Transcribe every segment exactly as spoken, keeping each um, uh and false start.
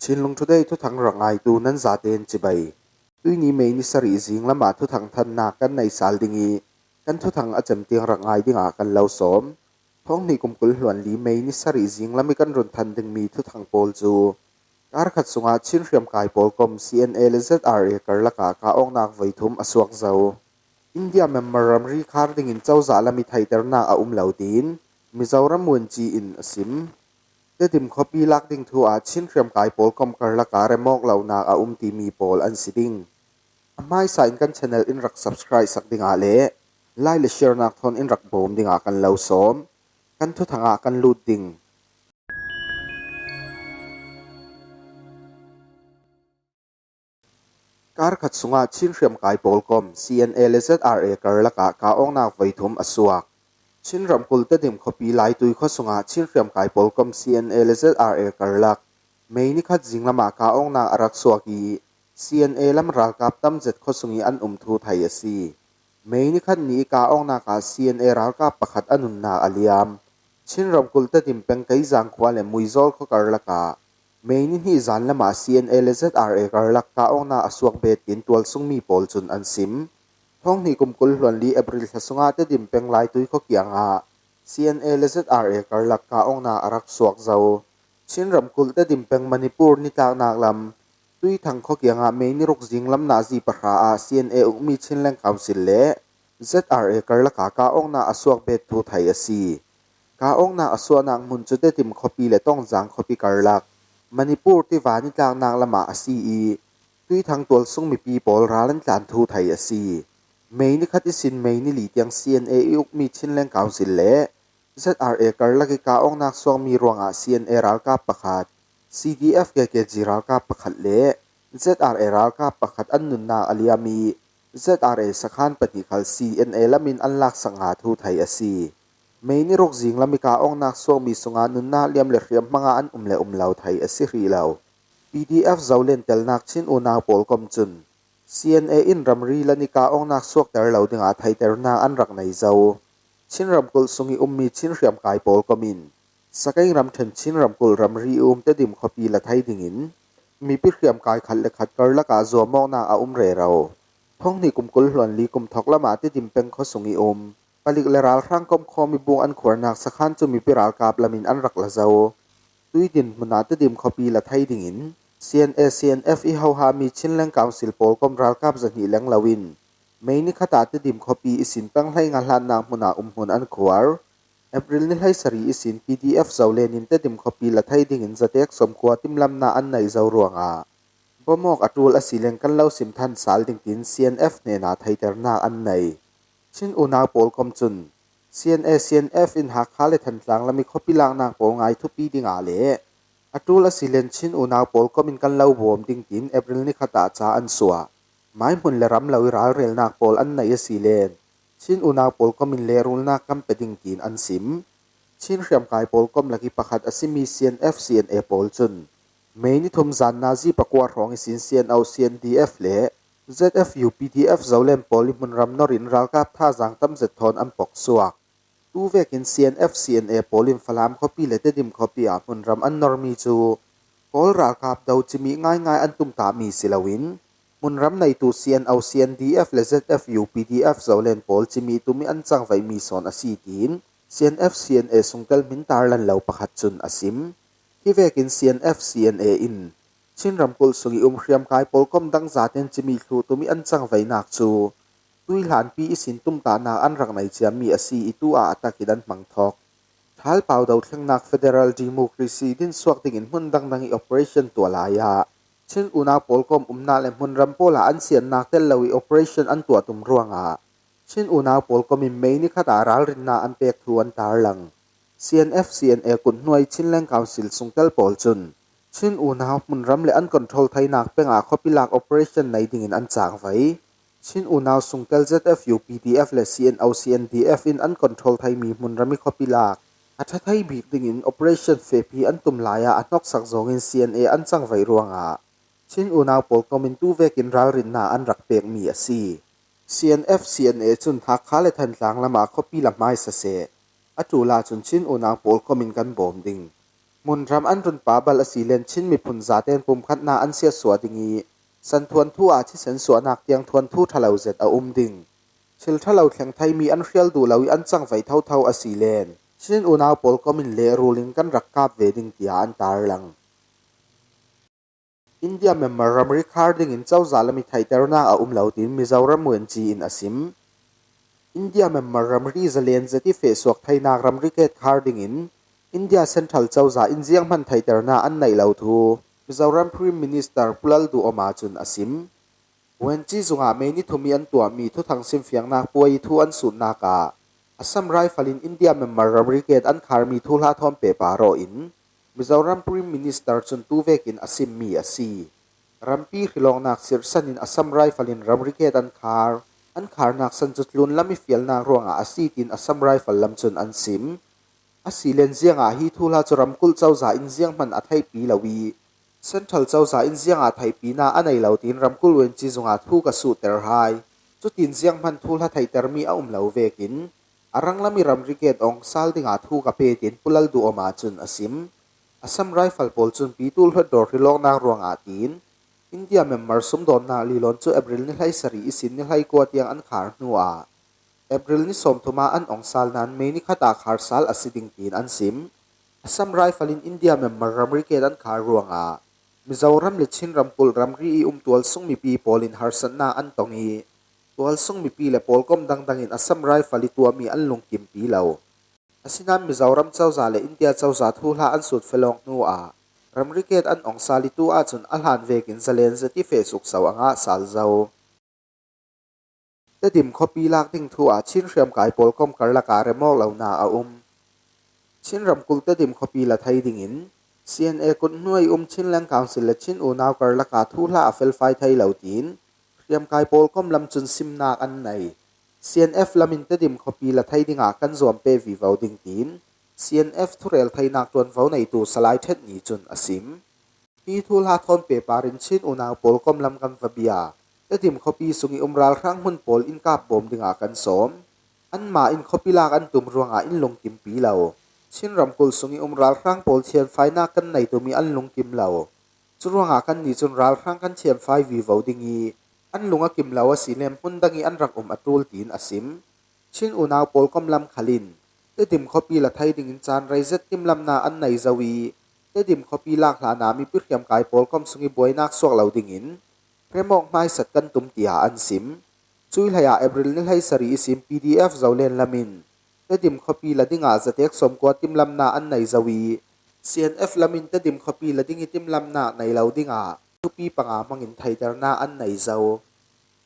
Chinlung Today thuthang rak ngaitu nan zaten chibai. Tuini May ni sarih zing lama thuthang thannak kan nei sal ding i, kan thuthang a cem tiang rak ngai dingah kan lo sawm. Thawng hnih kum kul hluan li May ni sarih zing lam i kan run than dingmi thuthang pawl cu, kar khat sungah Chin hriamkai pawlkom C N A le Z R A karlakah kah awknak voi thum a suak zo. India Myanmar ramri khar dingin cozah lam i theihternak a um lo tiin Mizoram Wunci in a sim. Tedim khuapi lak ding thu ah Chin hriamkai pawlkom karlakah remawk lonak a um timi pawl an si ding. A hmaisa in kan channel in rak subscribe sak dingah le like le share nak thawn in rak bawm dingah kan lo sawm. Kan thuthang ah kan lut ding. Kar khat sungah Chin hriamkai pawlkom C N A le Z R A karlakah kah awknak voi thum a suak. Chin ramkulh Tedim khuapi Laitui khua sungah Chin hriamkai pawlkom C N A le Z R A karlak May ni khat zing lamah kah awknak a rak suak i, C N A lam ralkap tam zet khua sung i an um thu thei a si. May ni khat ni i kah awknak ah C N A ralkap pakhat a nunnak a liam. Chin ramkulh Tedim peng Keizang khua le Muizawl khua karlakah May ni hnih zan lamah C N A le Z R A karlak kah awknak a suak bet tiin tualsungmi pawl cun an sim. Thawng hnih kum kul hluan li April thla sungah Tedim peng Laitui khua kiangah C N A le Z R A karlak kah awknak a rak suak zo. Chin ramkulh Tedim peng Manipur nitlaknak lam Tuithang khua kiangah May ni ruk zing lam nazi pahra ah C N A ukmi Chinland Council le Z R A karlakah kah awknak a suak bet thu thei a si. Kah awknak a suahnak hmun cu Tedim khuapi le Tonzang khuapi karlak Manipur tiva nitlaknak lamah a si i, Tuithang tualsung mipi pawl ral an tlan thu thei a si. May ni khat ihsin May ni li tiang C N A i ukmi Chinland Council le Z R A karlak i kah awknak suakmi ruangah C N A ralkap pakhat, C D F K K G ralkap pakhat le Z R A ralkap pakhat an nunnak a liam i, Z R A sakhan pahnih khal C N A lam in an laksak nga thu thei a si. May ni ruk zing lam i kah awknak suakmi sungah nunnak liam le hriam hmangah an um le um lo thei a si hrih lo. P D F Zolen telnak Chin unau pawlkom cun C N A in ramri lan i kah awknak suakter lo dingah theihternak an rak nei zo. Chin ramkulh sung i ummi Chin hriamkai pawlkom in Sagaing ramṭhen Chin ramkulh ramri i um Tedim khuapi la thei dingin mipi hriamkai khat le khat karlakah zuamawknak a um rero. Thawng hnih kum kul hluan li kum thawk lamah Tedim peng khua sung i um palik le ralhrang komkhawm i bung an khuarnak sakhan cu mipi ralkap lamin an rak la zo. Tui dinhmun ah Tedim khuapi la thei dingin C N A C N F i hohami Chinland Council pawlkom ralkap zahnih leng loin May ni khat ah Tedim khuapi ihsin peng hleinga hlatnak hmun ah umhmun an khuar. April ni hleisarih ihsin P D F Zolen in Tedim khuapi la thei dingin zatek sawmkua timlamnak an nei zo ruangah bawmawk a ṭul a si leng kan lo sim than sal ding tiin C N F hnenah theihternak an nei. Chin unau pawlkom cun C N A C N F in Hakha le Thantlang lam i khuapi laknak pawl ngai thupi dingah le a ṭul a si len Chin unau pawlkom in kan lo bawm ding tiin April ni khat ah ca an suah. Maihmun le ram lo i ralrelnak pawl an nei a si len Chin unau pawlkom in lehrulnak kan pe ding tiin an sim. Chin hriamkai pawlkom lak i pakhat a simi C N F C N A pawl cun May ni thum zan nazi pakua hrawng ihsin C N O C N D F le Z F U P D F Zolen pawl i hmunram nor in ralkap thazaang tam zet thawn an pok suak. Tu vekin C N F C N A pawl in Falam khuapi le Tedim khuapi ah hmunram an normi cu Kawl ralkap do cimih ngaingai an tumtahmi si loin hmunram neitu C N O C N D F le Z F U P D F Zolen pawl cimih tum i an cangvaihmi sawn a si tiin C N F C N A sungtel hmintar lan lo pakhat cun a sim. Hi vekin C N F C N A in Chin ramkulh sung i um hriamkai pawlkom dang zaten cimih thluh tum i an cangvaihnak cu tuihlanpi ihsin tumtahnak an rak nei ciami a si i tu ah a tak in an hmang thawk. Thalpau do thlengnak federal democracy dinsuak dingin hmun dangdang i operation tuah lai ah Chin unau pawlkom umnak le hmunram pawl ah an siannak tel lo i operation an tuah tum ruangah Chin unau pawlkom in May ni khat ah ralrinnak an pek thu an tarlang. C N F C N A kut hnuai Chinland Council sungtel pawl cun Chin unau hmunram le an control theinak peng ah khuapi lak operation nei dingin an cangvai. Chin unau sungtel Z F U P D F le C N O C N D F in an control theimi hmunram i khuapi lak a ṭha thei bik dingin operation fehpi an tum lai ah a hnoksak zawngin C N A an cangvai ruangah Chin unau pawlkom in tu vekin ralrinnak an rak pekmi a si. C N F C N A cun Hakha le Thantlang lamah khuapi la hmaisa seh. A ṭul ahcun Chin unau pawlkom in kan bawm ding. Hmunram an run pabal a si len Chin miphun zaten pumkhatna an siatsuah ding i, santhuan thu ah thisen suahnak tiang thuanthu ṭha lo zet a um ding. Thil ṭha lo thleng thei mi an hrial duh lo i an cangvai thotho a si len Chin unau pawlkom in lehrul in kan rak kap ve ding, tiah an tarlang. India member ramri khar dingin cozah lam i theihternak a um lo, tiin Mizoram Wenci in a sim. India member ramri zalen zet i fehsuak theinak ramri ket khar dingin India Central cozah in zianghman theihternak an neih lo thu Mizoram Prime Minister Pu Lalduhoma cun a sim. Wenci zungah May ni thum i an tuahmi thuthang simfiangnak puai i thu an sutnak ah Assam Rifle in India member ramri ket an kharmi thuhla thawn pehpar aw in Mizoram Prime Minister cun tu vekin a simmi a si. Rampi hrilawknak sirhsan in Assam Rifle in ramri ket an khar, an kharnak san cu tlun lam i fialnak ruangah a si, tiin Assam Rifle lam cun an sim. A si len ziangah hi thuhla cu ramkulh cozah in zianghman a theihpi lo i, Central cozah in ziangah theihpinak a nei lo, tiin ramkulh Wenci zungah thu ka suhter hai. Cutin zianghman thuhla theihtermi a um lo vekin, a ranglam i ramri ket awng sal dingah thu ka pe, tiin Pu Lalduhoma cun a sim. Assam Rifle pawl cun pitul hluat dawr hrilawknak ruangah tiin India member sumdawnnak lilawn cu April ni hleisarih ihsin ni hleikua tiang an khar hnuah April ni sawmthum ah an awng sal nain May ni khat ah khar sal a si ding, tiin an sim. Assam Rifle in India member ramri ket an khar ruangah Mizoram le Chin ramkulh ramri i um tualsung mipi pawl in harsatnak an tong i, tualsung mipi le pawlkom dangdang in Assam Rifle i tuahmi an lungkimpi lo. Asinain Mizoram cozah le India cozah thuhla an sut felawng hnuah ramri ket an awng sal i tu ahcun a hlan vekin zalen zet i feh sukso a ngah sal zo. Tedim khuapi lak ding thu ah Chin hriamkai pawlkom karlak ah remawk lonak a um. Chin ramkulh Tedim khuapi la thei dingin C N A kut hnuai um Chinland Council le Chin unau karlak ah thuhla a felfai thei lo, tiin hriamkai pawlkom lam cun simnak an nei. C N F lam in Tedim khuapi la thei dingah kan zuam peh vivo ding, tiin C N F thurel theinak ṭuanvo neitu Salai Ṭhet Ni cun a sim. Hi thuhla thawn pehpar in Chin unau pawlkom lam kan va bia. Tedim khuapi sung i um ralhrang hmun pawl in kap bawm dingah kan sawm. Anmah in khuapi lak an tum ruangah in lungkimpi lo. Chin ramkulh sung i um ralhrang pawl thianfainak kan nei tum i an lungkim lo. Curuangah kannih cun ralhrang kan thianfai vivo ding i, an lung a kim lo a si len hmun dang i an rak um a ṭul, tiin a sim. Chin unau pawlkom lam khal in Tedim khuapi la thei dingin caan rei zet timlamnak an nei zo i, Tedim khuapi lak hlanah mipi hriamkai pawlkom sung i buainak suak lo dingin remawk hmaisat kan tum, tiah an sim. Cui hleiah April ni hleisarih ihsin P D F Zoland lam in Tedim khuapi la dingah zatek sawmkua timlamnak an nei zo i, C N F lam in Tedim khuapi la ding i timlamnak nei lo dingah thupi panga hmangin theihternak an nei zo.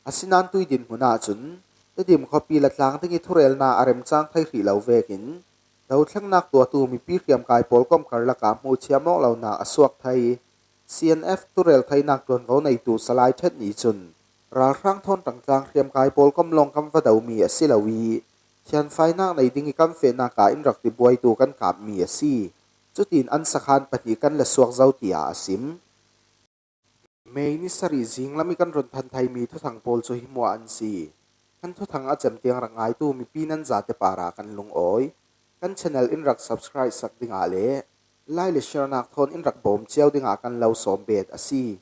Asinain tui dinhmun ahcun Tedim khuapi la tlang ding i thurelnak a remcang thei hrih lo vekin dothlengnak tuahtu mipi hriamkai pawlkom karlak ah hmuhchiam awk lonak a suak thei. C N F thurel theinak ṭuanvo neitu Salai Ṭhet Ni cun ralhrang thawn ṭangtlang hriamkai pawlkom lawng kan va domi a si lo i, thianfainak nei ding i kan fehnak ah in rak tibuaitu kan kapmi a si. Cutin an sakhan pahnih kan la suak zo, tiah a sim. May ni sarih zinglam i kan run than theimi thuthang pawl cu hi hmuah an si. Kan thuthang a cem tiang rak ngaitu mipi nan zate parah kan lungawi. Kan channel in rak subscribe sak dingah le like le share nak thawn in rak bawm cio dingah kan lo sawm bet a si.